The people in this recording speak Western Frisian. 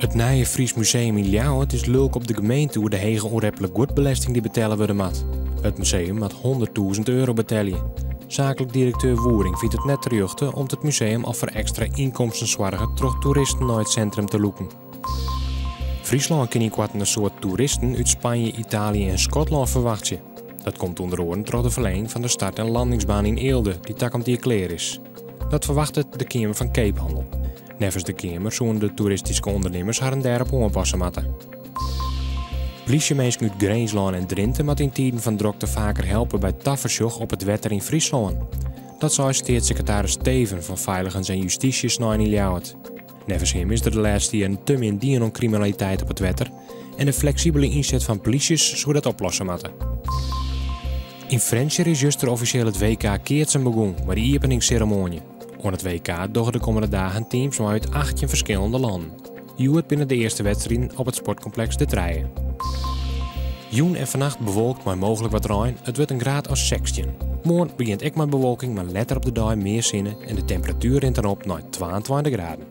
It nije Fries Museum yn Ljouwert is lulk op de gemeente oer de hege ûnreplik goedbelesting dy't betelle wurde moat. It museum moat 100.000 euro betelje. Saaklik direkteur Woering fynt it net terjochte om't it museum al foar ekstra ynkomsten soarget troch toeristen nei it sintrum te lûken. Fryslân kin ynkoarten in soad toeristen út Spanje, Italië en Skotlân ferwachtsje. Dat komt ûnder oaren troch de ferlenging fan de start en landingsbaan yn Eelde, dy't takom jier klear is. Dat ferwachtet de Keamer fan Keaphannel. Neffens de Keamer soene de toeristyske ûndernimmers harren dêrop oanpasse moatte. Plysjeminsken út Grinslân en Drinte moatte yn tiden fan drokte faker helpe by tafersjoch op it wetter yn Fryslân. Dat sei steatssekretaris Teeven fan Feiligens en Justysje snein yn Ljouwert. Neffens him is der de lêste jierren te min dien oan kriminaliteit op it wetter en de fleksibele ynset fan plysjes soe dat oplosse moatte. Yn Frjentsjer is juster offisjeel it WK keatsen begûn mei de iepeningsseremoanje. Oan it WK dogge de kommende dagen teams mei út 18 ferskillende lannen. Hjoed binne de earste wedstriden op it sportkompleks De Trije. Jûn en fannacht bewolkt mei mooglik wat rein, it wurdt in graad as 16. Moarn begjint ek mei bewolking, mar letter op de dei mear sinne en de temperatuer rint dan op nei 22 graden.